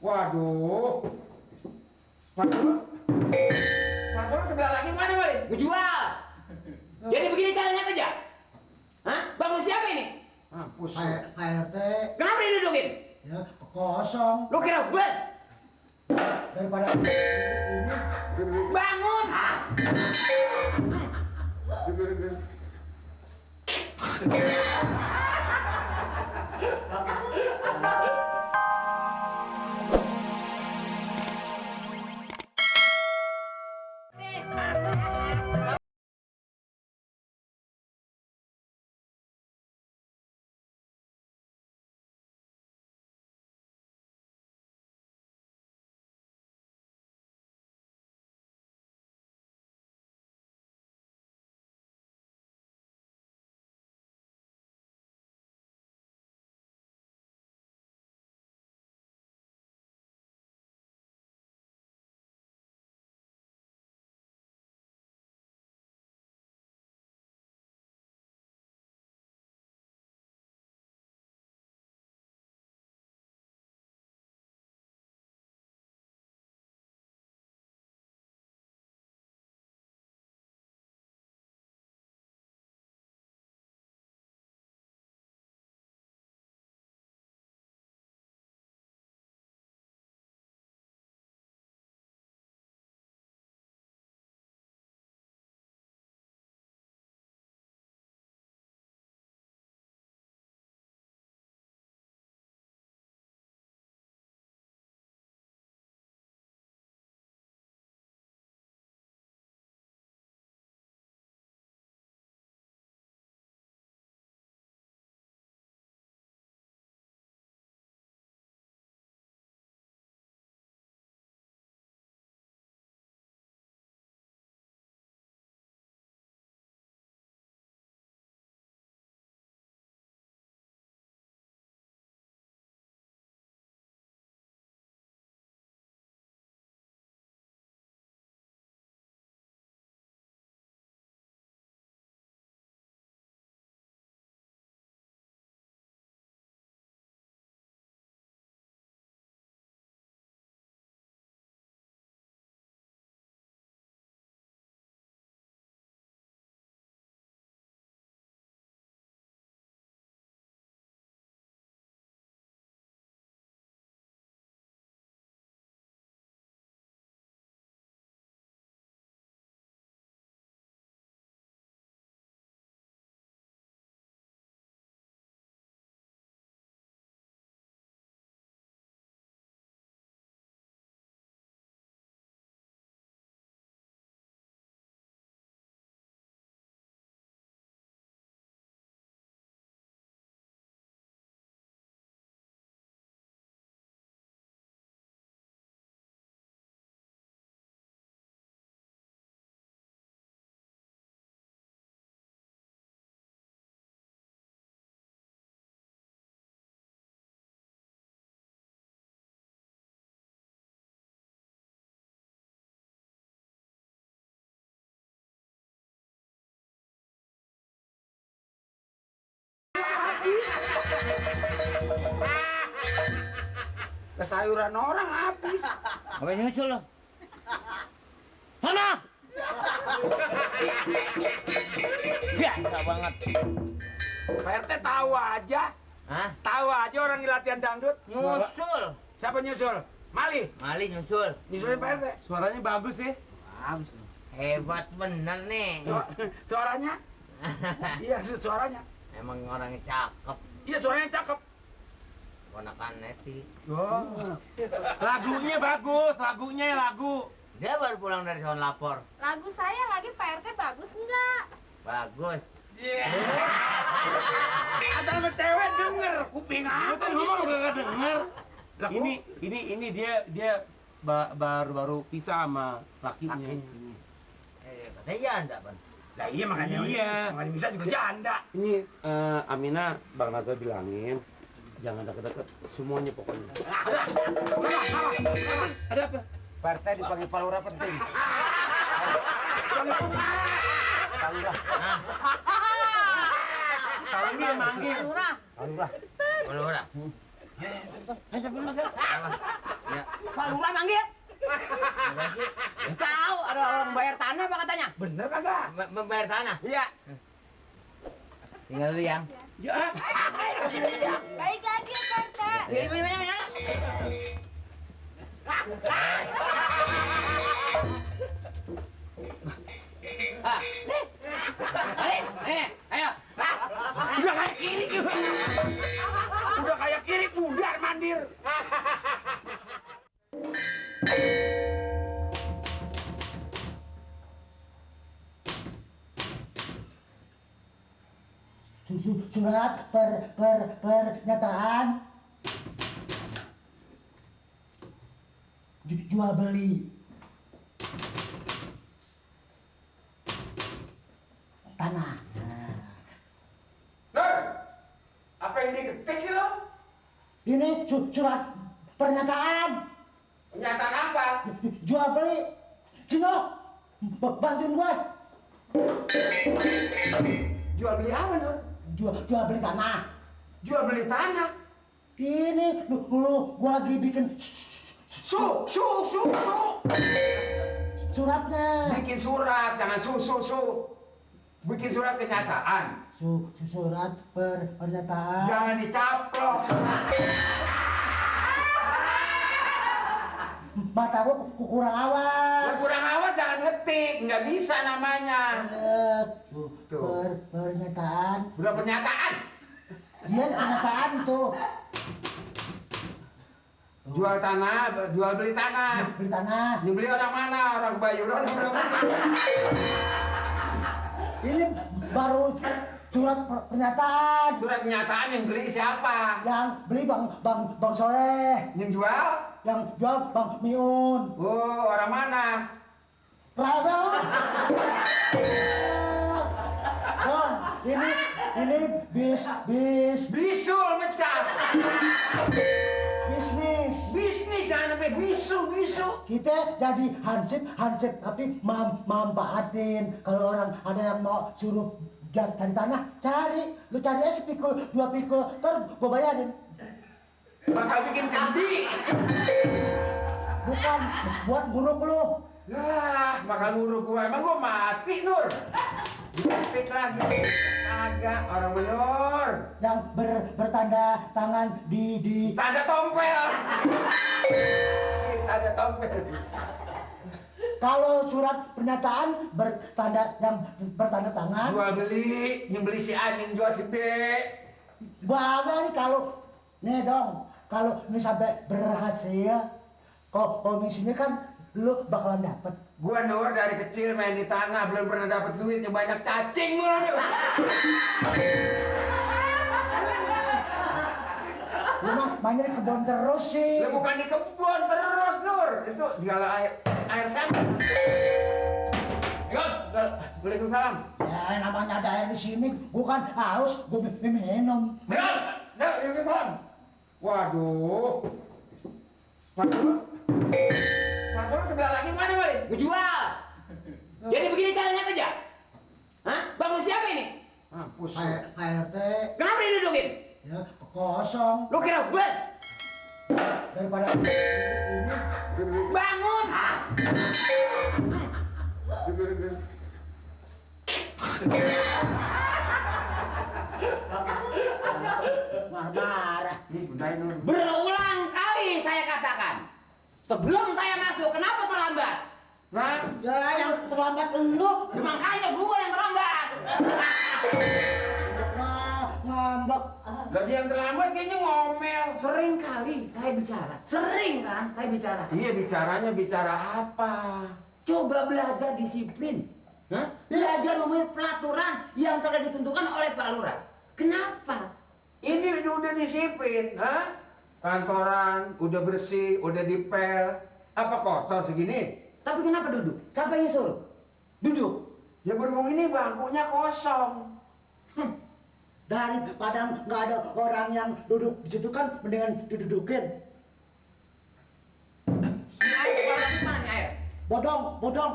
Waduh. Sepatu sebelah lagi mana, Mali? Gue jual. Jadi begini caranya kerja? Hah? Bangun siapa ini? Mampus. Pak RT. Kenapa didudukin? Ya, kosong. Lu kira bus? Daripada ini. Bangun! Kesayuran orang habis. Apa nyusul lo? Sana! Biasa banget. Pak RT tahu aja. Hah? Tahu aja orang di latihan dangdut. Nyusul. Siapa nyusul? Mali. Mali nyusul. Nyusulin Pak RT. Suaranya bagus ya. Bagus. Hebat bener nih. Suaranya? Iya, suaranya. Emang orangnya cakep. Iya, suaranya cakep. Ponakan Neti. Oh. Lagunya bagus, lagu. Dia baru pulang dari sono lapor. Lagu saya lagi Pak RT bagus enggak? Bagus. Iya. Ada sama cewek denger, kuping Lu apa kan gitu. ngomong gak denger. Lah, Ini dia baru pisah sama lakinya. Katanya janda, Ban. Lah iya makanya. Iya. Makanya bisa juga janda. Ini Amina, Bang Nazar bilangin jangan deket-deket semuanya pokoknya. Ada apa? Pak RT dipanggil Palura penting. Palura. Nah, Palura manggil. Lurah. Palura. Palura. Apa? Ya. Pak Lurah manggil. Tahu ada orang bayar tanah apa katanya? Bener kagak? Membayar tanah? Iya. Tinggal dulu yang. Ya. Baik lagi ya Pak RT. Ah, nih. Ayo. Udah kayak kiri juga. Udah kayak kiri budar mandir. Surat pernyataan jual beli tanah. Nur, apa yang diketik sih lo? Ini surat pernyataan Pernyataan apa? jual beli. Cino, bantuin gue. Jual beli apa, Nur? Jual beli tanah. Jual beli tanah. Ini lu gua lagi bikin Su. suratnya. Bikin surat, jangan su. Bikin surat kenyataan. Surat pernyataan. Jangan dicaplok. Mata gua kurang awas. Kurang awas jangan ngetik, nggak bisa namanya. Pernyataan. Udah pernyataan. Dia pernyataan tuh. Jual tanah, jual beli tanah. Beli tanah. Yang beli orang mana? Orang Bayuran orang mana? Ini baru surat pernyataan. Surat pernyataan yang beli siapa? Yang beli Bang Soleh. Yang jual? Yang jual Bang Miun. Oh, orang mana? Raga lu. Bang, ini Bisul mecat. bisnis. Bisnis jangan sampai bisu. Kita jadi hansip tapi manfaatin. Kalau orang ada yang mau suruh cari tanah, cari. Lu cari aja pikul, 2 pikul, ntar gua bayarin. Bakal bikin kandi. Bukan buat buruk lu. Yah, bakal nguruk gua. Emang gua mati, Nur. Diketik lagi. Kagak, orang menur. Yang bertanda tangan di Tanda tompel. Tanda tompel. kalau surat pernyataan bertanda tangan. Jual beli, yang beli si A, yang jual si B. Bangga nih kalau nih dong, kalau ini sampai berhasil, komisinya kan lu bakalan dapet. Gua Nur dari kecil main di tanah, belum pernah dapat duit yang banyak cacing mulu. Lu mah mainnya di kebun terus sih. Lu bukan di kebun terus, Nur. Itu segala air sama. Yuk, Waalaikumsalam. Ya namanya ada air di sini, gua kan haus, gua minum. Waalaikumsalam. Waduh. Sepatu sebelah lagi mana, Wali? Gue jual. Jadi begini caranya kerja? Hah? Bangun siapa ini? Pak RT, Kenapa didudukin? ya kosong. Lu kira bus? Daripada ini Bangun! marah-marah. Berulang kali saya katakan, sebelum saya masuk, kenapa terlambat? Nah, Ya yang terlambat lu. makanya gua yang terlambat. Ngambek. Jadi yang terlambat kayaknya ngomel. Sering kali saya bicara. Sering kan saya bicara. Iya, bicaranya bicara apa? Coba belajar disiplin. Hah? Belajar mempunyai pelaturan yang telah ditentukan oleh Pak Lurah. Kenapa? Ini udah disiplin, hah? Kantoran udah bersih, udah dipel. Apa kotor segini? Tapi kenapa duduk? Siapa yang suruh? Duduk. Ya berhubung ini bangkunya kosong. Daripada nggak ada orang yang duduk di situ kan mendingan didudukin. Ini air warna mana nih air? Bodong. Minum.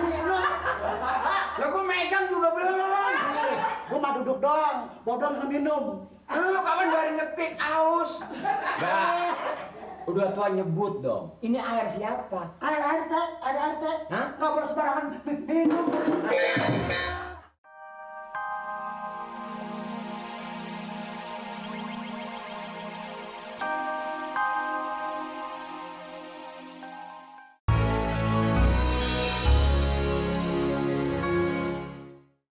Minum. Lah gua megang juga belum. Gua mah duduk doang, bodoh nggak minum. Lu kapan dari ngetik aus? Eh, Udah tua nyebut dong. ini air siapa? Air teh, air teh. Hah? Nggak boleh sembarangan minum.